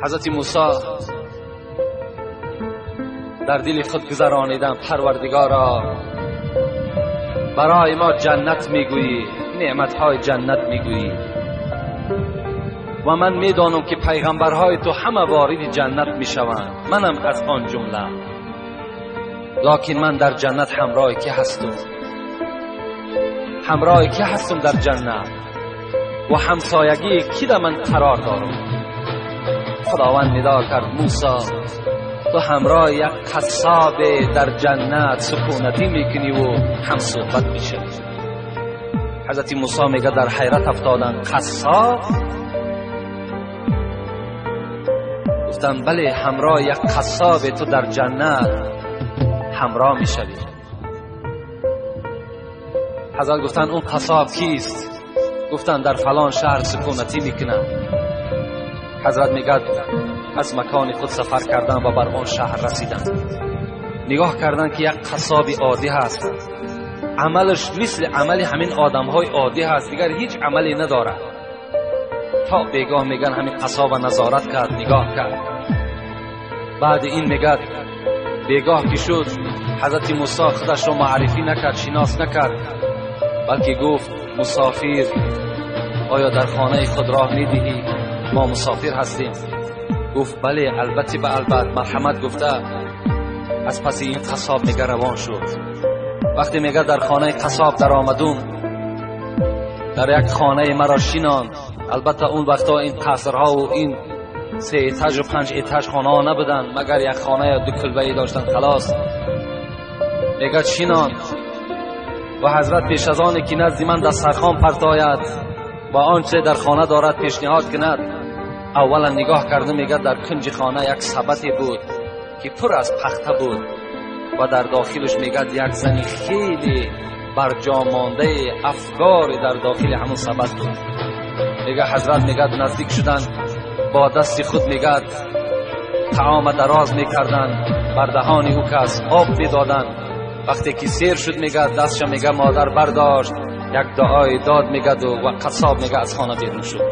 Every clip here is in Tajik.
Ҳазрати Мусо дар дили худ гузарониданд: Парвардигоро, барои мо ҷаннат мегӯӣ, неъматҳои ҷаннат мегӯӣ ва ман медонам ки пайғамбарҳои ту ҳама вориди ҷаннат мешаванд, манам аз он ҷумла, лекин ман дар ҷаннат ҳамроҳи ки ҳастам? Ҳамроҳи ки ҳастам дар ҷаннат ва ҳамсоягии ки дар ман қарор дорам? Худованд нидо кард: Мусо, ту ҳамроҳи як қассоб дар ҷаннат сукунатӣ мекунӣ ва ҳамсуҳбат мешавӣ. Ҳазрати Мусо мегӯяд дар ҳайрат афтоданд. Қассоб? Гуфтанд бале, ҳамроҳи як қассоб ту дар ҷаннат ҳамроҳ мешавӣ. Ҳазрат гуфтанд он қассоб кист? Гуфтанд дар фалон шаҳр сукунатӣ мекунад. Ҳазрат мегӯяд аз макони худ сафар карданд ва бар он шаҳр расиданд. Нигоҳ карданд ки як қассоби оддӣ ҳаст, амалаш мисли амали ҳамин одамҳои оддӣ ҳаст, дигар ҳеҷ амале надорад. То бегоҳ мегӯянд ҳамин қассоба назорат кард, нигоҳ кард. Баъди ин мегӯяд бегоҳ ки шуд, ҳазрати Мусо худашро муаррифӣ накард, шинос накард, балки гуфт: мусофир, оё дар хонаи худ роҳ медиҳӣ? Мо мусофир ҳастем. Гуфт бале, албатта ба албат, марҳамат гуфта аз паси ин қассоб мега равон шуд. Вақте мега дар хонаи қассоб даромадум, дар як хонаи маро шинонд. Албатта он вақтҳо ин қасрҳову ин се этажу панҷ этаж хонаҳо набуданд, магар як хона ё ду кулбае доштанд, халос. Мегӯяд шинонд ва ҳазрат пеш аз оне ки назди ман дастархон партояд ва он чизе дар хона дорад пешниҳод кунад, аввалан нигоҳ карда мегӯяд дар кунҷи хона як сабате буд ки пур аз пахта буд ва дар дохилаш мегӯяд як зани хеле барҷомондаи афгоре дар дохили ҳамон сабат буд. Мегӯяд ҳазрат мегӯяд наздик шуданд, бо дасти худ мегӯяд таома дароз мекарданд, бар даҳони ӯ кас об медоданд. Вақте ки сер шуд, мегӯяд дастша мегӯяд модар бардошт, як дуои дод мегӯяд ва қассоб мегӯяд аз хона берун шуд.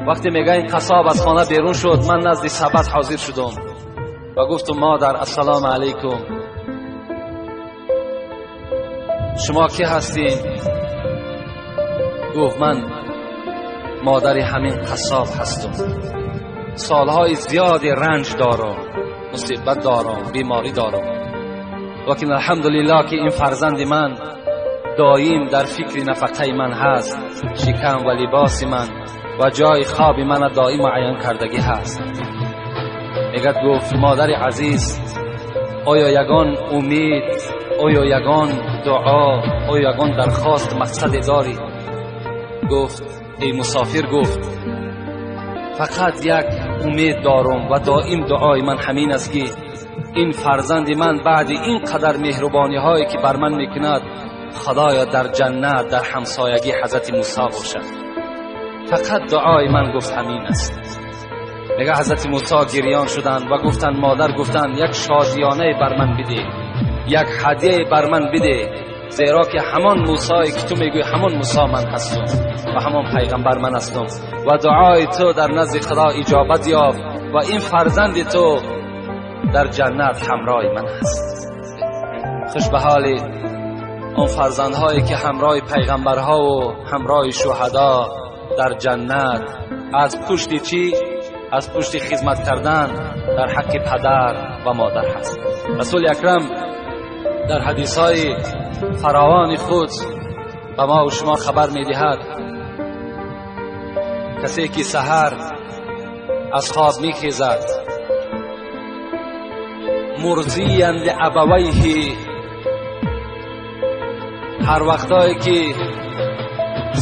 Вақте мегӯяд ин қассоб аз хона берун шуд, ман назди сабат ҳозир шудам ва гуфтам: модар, ассалому алайкум, шумо ки ҳастед? Гуфт ман модари ҳамин қассоб ҳастам, солҳои зиёди ранҷ дорам, мусибат дорам, беморӣ дорам, лекин алҳамдулиллоҳ ки ин фарзанди ман доим дар фикри нафақаи ман ҳаст, шикам ва либоси ман ва ҷои хоби мана доим муайян кардагӣ ҳаст. Мегӯяд гуфт модари азиз, оё ягон умед, оё ягон дуо, оё ягон дархост мақсаде дорӣ? Гуфт эй мусофир, гуфт фақат як умед дорам ва доим дуои ман ҳамин аст ки ин фарзанди ман баъди ин қадар меҳрубониҳое ки бар ман мекунад, худоё дар ҷаннат дар ҳамсоягӣ ҳазрати Мусо бошад. Фақат дуои ман гуфт ҳамин аст. Мега ҳазрати Мусо гирён шуданд ва гуфтанд модар, гуфтанд як шодиёнае бар ман бидеҳ, як ҳадияе бар ман бидеҳ, зеро ки ҳамон Мусое ки ту мегӯӣ ҳамон Мусо ман ҳастам ва ҳамон пайғамбар ман ҳастам ва дуои ту дар назди Худо иҷобат ёфт ва ин фарзанди ту дар ҷаннат ҳамроҳи ман ҳаст. Хуш ба ҳоли он фарзандҳое ки ҳамроҳи пайғамбарҳову ҳамроҳи шуҳадо дар ҷаннат аз пушти чӣ? Аз пушти хизмат кардан дар ҳаққи падар ва модар ҳаст. Расули акрам дар ҳадисҳои фаровони худ ба мо ва шумо хабар медиҳад: касе ки саҳар аз хоб мехезад, мурзиян лиабавайҳи, ҳар вақтое ки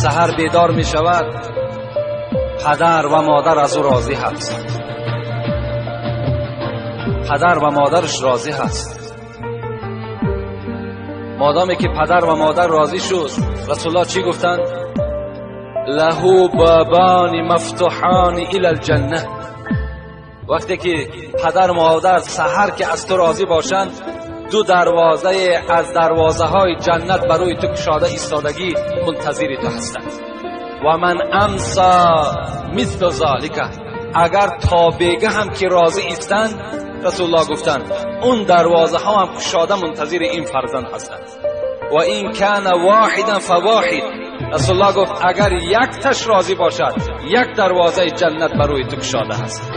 саҳар бедор мешавад, падар ва модар аз ӯ розӣ ҳаст, падар ва модараш розӣ ҳаст. Модоме ки падар ва модар розӣ шуд, расулуллоҳ чӣ гуфтанд? Лаҳу бобони мафтуҳони илал ҷанна. Вақте ки падар модар саҳар ки аз ту розӣ бошанд, ду дарвозае аз дарвозаҳои ҷаннат барои ту кушода истодагӣ мунтазири ту ҳастанд. و من امسا مثل ذالک، اگر تا بیگه هم که راضی ایستند، رسول الله گفتند اون دروازه ها هم کشاده منتظر این فرزند هستند. و این کان واحدا فواحد، رسول الله گفت اگر یک تش راضی باشد یک دروازه جنت بر تو کشاده هست.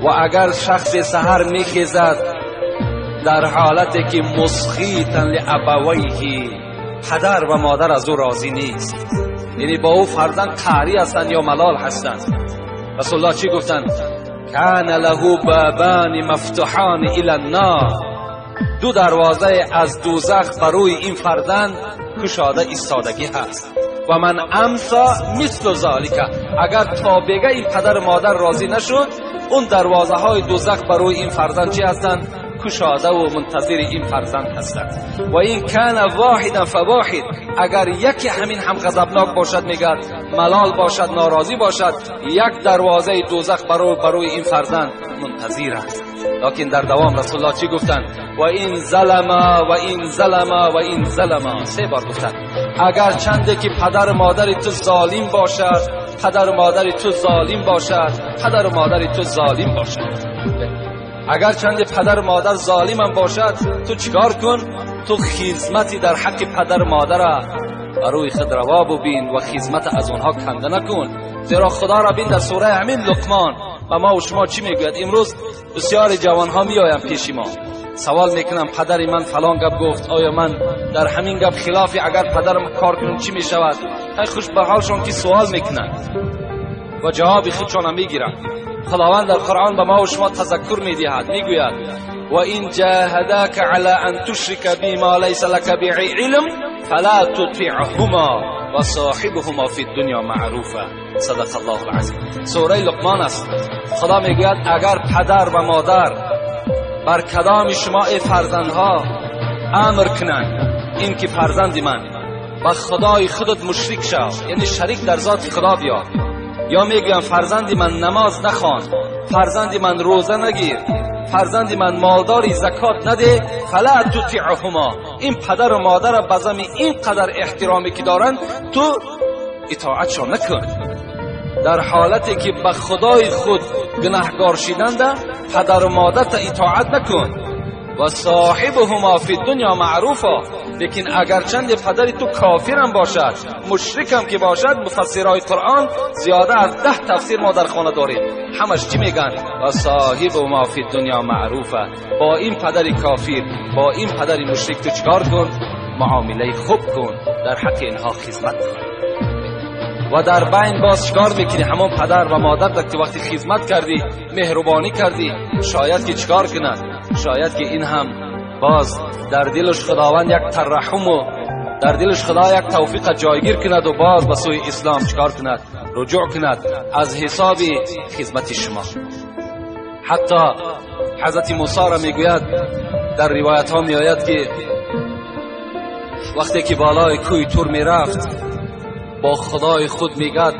و اگر شخص سحر میخیزد در حالتی که مسخیتا لابویه، پدر و مادر از او راضی نیست، یعنی با او فرزند قهری هستند یا ملال هستند، رسول الله چی گفتند؟ کان له بابان مفتوحان الی النار، دو دروازه از دوزخ بر روی این فرزند کشاده ایستادگی هست. و من امسا مثل ذالک، اگر تا بگه این پدر مادر راضی نشد، اون دروازه های دوزخ بر روی این فرزند چی هستند؟ کشاده و منتظر این فرزند هستند. و این کان واحدا فواحد، اگر یکی همین هم غضبناک باشد، میگه ملال باشد، ناراضی باشد، یک دروازه دوزخ بر روی این فرزند منتظر است. لکن در دوام رسول الله چی گفتند؟ و این ظلم و این ظلم و این ظلم، سه بار گفتند. اگر چنده که پدر مادر تو ظالم باشد، پدر مادر تو ظالم باشد، پدر مادر تو ظالم باشد، اگر چند پدر مادر ظالم هم باشد، تو چیکار کن؟ تو خدمتی در حق پدر مادر بروی خود روا ببین و خدمت از آنها کنده نکن. زیرا خدا را بین در سوره همین لقمان و ما و شما چی میگوید؟ امروز بسیار جوانها میآیند پیش ما، سوال میکنم پدر من فلان گپ گفت، آیا من در همین گپ خلافی اگر پدرم کار کنم چی میشود؟ خوش به حالشان که سوال میکنند و جواب خودشان میگیرند. خداوند در قرآن به ما و شما تذکر میدهد، میگوید و این جاهداک علی ان تشرک بی ما لیس لک به علم فلا تطیعهما و صاحبهما فی الدنیا معروفا. صدق الله العظیم. سوره لقمان است. خدا میگوید اگر پدر و مادر بر کدام شما ای فرزندها امر کنند این که فرزند من با خدای خودت مشرک شو، یعنی شریک در ذات خدا بیار، یا میگویم فرزند من نماز نخوان، فرزند من روزه نگیر، فرزند من مالداری زکات نده، فلا تطیعهما، این پدر و مادر بزمی اینقدر احترامی که دارن تو اطاعتشان نکن. در حالتی که به خدای خود گناهگار شدند پدر و مادر تا اطاعت نکن. و صاحبهما فی الدنیا معروفا، لیکن اگر چند پدری تو کافرم باشد، مشرکم که باشد، مفسرهای قرآن زیاده از 10 تفسیر ما در خانه داریم، همش چی میگن؟ و صاحبهما فی الدنیا معروفا، با این پدر کافر، با این پدر مشرک تو چیکار کن؟ معامله خوب کن، در حق اینها خدمت کن. و در بین باز چیکار میکنی؟ همون پدر و مادر که وقتی خدمت کردی، مهربانی کردی، شاید که چیکار کند؟ شاید که این هم باز در دلش خداوند یک ترحم و در دلش خدا یک توفیق جایگیر کند و باز به سوی اسلام چیکار کند؟ رجوع کند از حساب خدمت شما. حتی حضرت موسی را میگوید، در روایت ها میآید که وقتی که بالای کوی تور میرفت با خدای خود میگد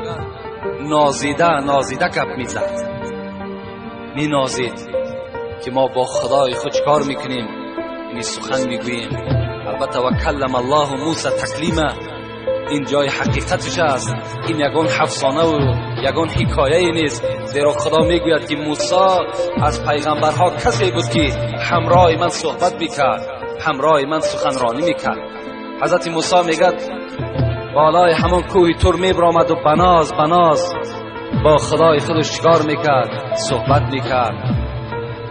نازیده نازیده گپ میزد، مینازید که ما با خدای خود چکار میکنیم، یعنی سخن میگوییم. البته و کلم الله موسی تکلیما، این جای حقیقتش است، این یگان افسانه و یگان حکایه نیست. زیرا خدا میگوید که موسی از پیغمبرها کسی بود که همراه من صحبت میکرد، همراه من سخنرانی میکرد. حضرت موسی میگد بالای همون کوه تور میبرآمد و بناز بناز با خدای خودش چیکار میکرد؟ صحبت میکرد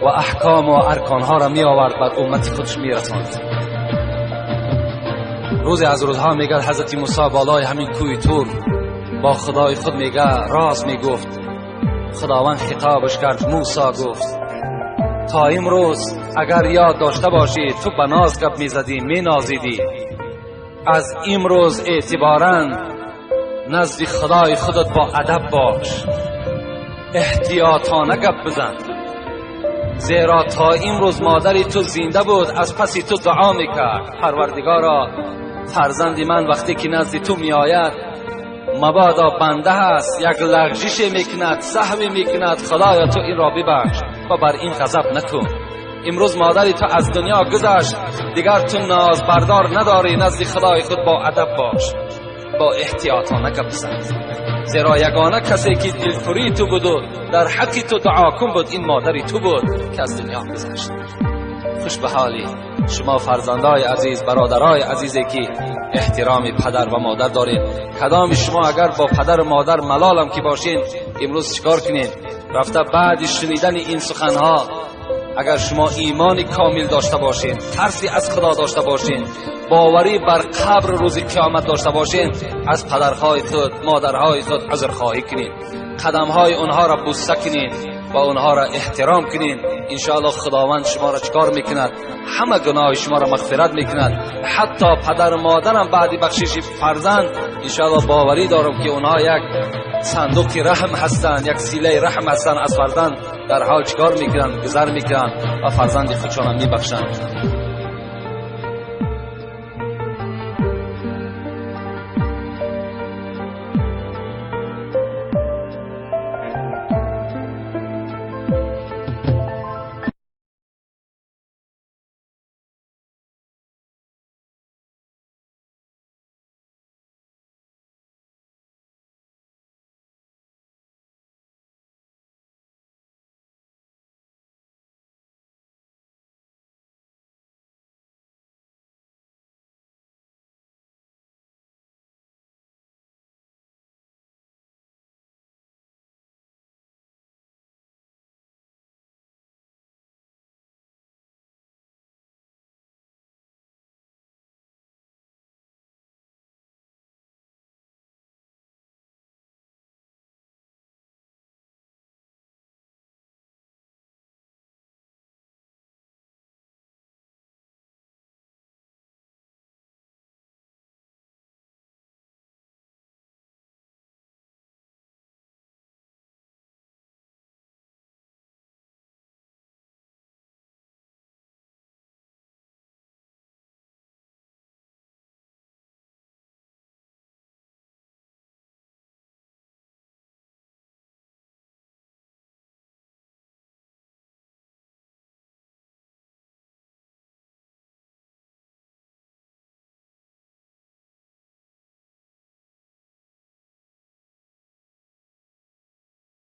و احکام و ارکانها را می آورد بر امت خودش میرساند. روزی از روزها میگه حضرت موسی بالای همین کوه تور با خدای خود میگه راز میگفت. خداوند خطابش کرد، موسی گفت تا امروز اگر یاد داشته باشی تو به ناز گپ میزدی، مینازیدی، از امروز اعتبارا نزد خدای خودت با ادب باش، احتیاطانه گپ بزن، زیرا تا امروز مادری تو زنده بود از پسی تو دعا میکرد پروردگارا فرزند من وقتی که نزد تو میآید مبادا بنده هست یک لغزش میکند، سهوی میکند، خدایا تو این را ببخش و بر این غضب نکن. امروز مادری تو از دنیا گذشت، دیگر تو ناز بردار نداری، نزد خدای خود با ادب باش. با احتیاطانه گپ بزن، زیرا یگانه کسی که دلپری تو بود و در حق تو دعا کن بود این مادری تو بود که از دنیا گذشت. خوش به حالی شما فرزندای عزیز، برادرای عزیزی که احترام پدر و مادر دارین. کدام شما اگر با پدر و مادر ملالم که باشین، امروز چیکار کنین؟ رفته بعد شنیدن این سخنها اگر شما ایمان کامل داشته باشین، ترسی از خدا داشته باشین، باوری بر قبر روز قیامت داشته باشین، از پدرهای خود، مادرهای خود عذرخواهی کنین، قدمهای اونها را بوسه کنین و اونها را احترام کنین. انشاءالله خداوند شما را چکار میکند؟ همه گناه شما را مغفرت میکند. حتی پدر و مادرم بعد بخشش فرزند انشاءالله باوری دارم که اونها یک صندوق رحم هستند، یک سیله رحم هستند، از فرزند در حال چکار میکنند؟ گذر میکنند و فرزند خودشان میبخشند.